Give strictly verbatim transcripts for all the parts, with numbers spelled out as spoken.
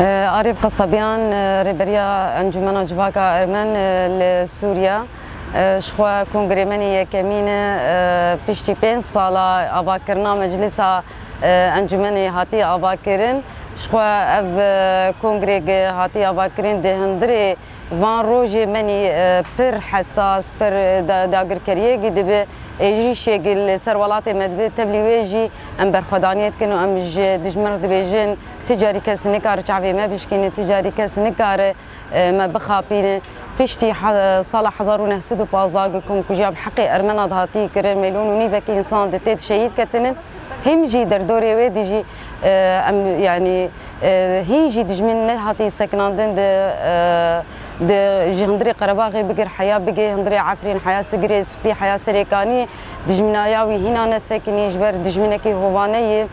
Arîf Qesabiyan, e, rêberiya Encûmena Civaka Ermen, e, li Sûriye, e, ji xwe kongrê me yê yekemîn e, e, piştî pênc sala avakirina meclisa, e, encûmenê hatî avakirin. Ji xwe ev, e, kongrê ge hatî avakirin di hundirê van rojê me nî, e, pir hesas, pir, e, da-, dagirkeriyê gi dibi êjîşê gi li ser welatê me dibi. Tevlî wê jî em berxwedaniyê dikin û em ji dijmin re dibêjin, ti carî kes nikare çavê me bişkîne, ti carî kes nikare, e, me bixapîne. Piştî he-, sala hezar û neh sed û pazdeh gi komkujiya bi heqê Ermena dihatî kirin, milyon û nîvek însan di tê di şehîd ketinin. Him jî derdorê wê dijî, e, em, yanî, e, hîn jî dijmin nehatî sekinandin di, e, di ji hundirê Qerebaxê bigir heya bigê hundirê Efrîn, heya Sigirê Spî, heya Serêkanî, dijmina ya wî hîna nesekinî ji ber dijminekî hovane ye.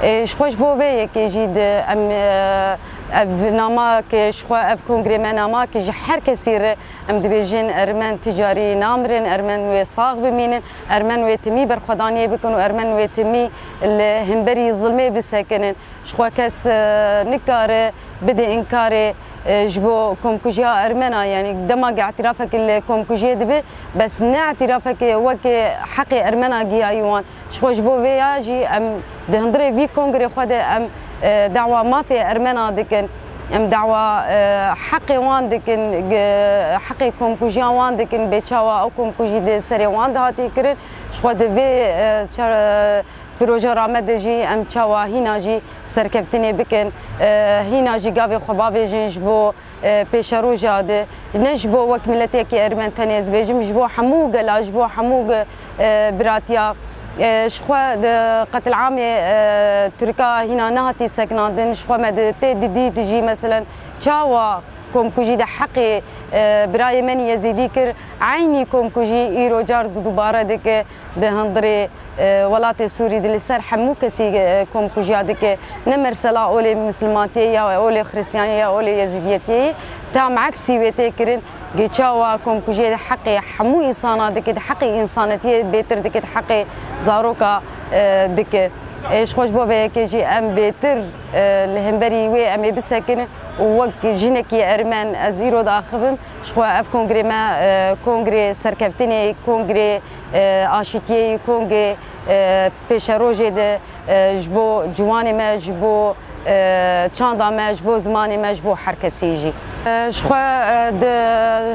E, ji xwe ji bo vê yekê jî di em, e, ev nama ke ji xwe ev kongrê me nama ke ji her kesî re em dibêjin Ermen ti carî namirin, Ermen wê sax bimînin, Ermen wê timî berxwedaniyê bikin û Ermen wê timî li hemberî zilmê bisekinin. Ji xwe kes, e, nikare bide înkarê, e, ji bo komkujiya Ermena, yanî dema ge îtirafek li komkujiyê dibe, bes ne îtirafek weke heqê Ermena giyayî wan. Ji xwe ji bo vê ya jî em di hundirê vî kongrê xwe de em, e, dawa mafê Ermena dikin. Em dawa, e, heqê wan dikin, ge-, heqê komkujiya wan dikin, bê çawa ew komkujî di serê wan dihatî kirin. Ji xwe di vê, e, çar-, e, projera me de jî em çawa hîna jî serkeftinê bikin, e, hîna jî gavê xwe bavêjin ji bo, e, pêşeroja de, ne ji bo wek mileteke Ermen tenê ez bêjim, ji bo hemû gela, ji bo hemû ge-, e, biratiya. E, ji xwe di qetilamê, e, Tirka hîna nehatî sekinandin, ji xwe me di tê didît jî, meselen, çawa komkujî di heqê, e, birayê me nî Yezîdî kir, eynî komkujî îro car di dubare dike di hundirê, e, welatê Sûrî de li ser hemû kesî, e, komkujiya dike. Ne mesela olê misilmantiyê ya olê xiristiyaniyê ya olê yezîdiyetiyê ye. Tam eksî wê tê kirin. Ge çawa komkujiyê di heqê hemû însana dike, di heqê însanetiyê bêtir dike, di heqê zaroka, e, dike. E, ji xwe ji bo vê yekê jî em bêtir, e, li hemberî wê em ê bisekinin û wek jinekî Ermen ez îro diaxivim. Ji xwe ev kongrê me, e, kongrê serkeftinê, kongrê, e, aşîtiyê, kongrê, e, pêşerojê de, e, ji bo ciwanê me, ji bo, e, çanda me, ji bo zimanê me, ji bo her kesî jî. E, ji xwe, e, di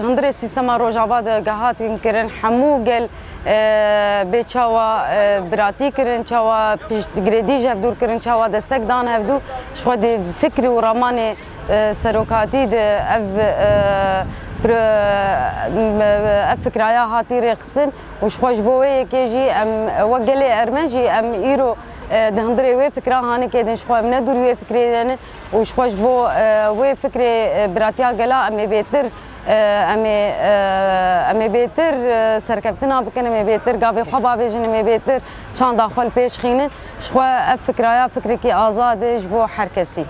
hundirê sîstema Rojava de ge hatin kirin, hemû gel, e, bê çawa, e, biratî kirin, çawa piştgirêdî ji hevdû kirin, çawa destek dan hevdû, ji xwe di fikr û ramanê e, serokatî de ev, e, pro-, m-, ev fikraya hatî rêxistin û ji xwe ji bo wê yekê jî em wek gelê Ermen jî em îro, e, di hundirê wê fikra hanikê din, ji xwe em ne dûrî wê fikrê de ne û ji xwe ji bo, e, wê fikrê, e, biratiya gela em ê bêtir, e, em ê, e, em ê bêtir, e, serkeftina bikin, em ê bêtir gavê xwe bavêjin, em ê bêtir çanda xwe li pêş xînin. Ji xwe ev fikraya fikrekî azad e ji bo her kesî.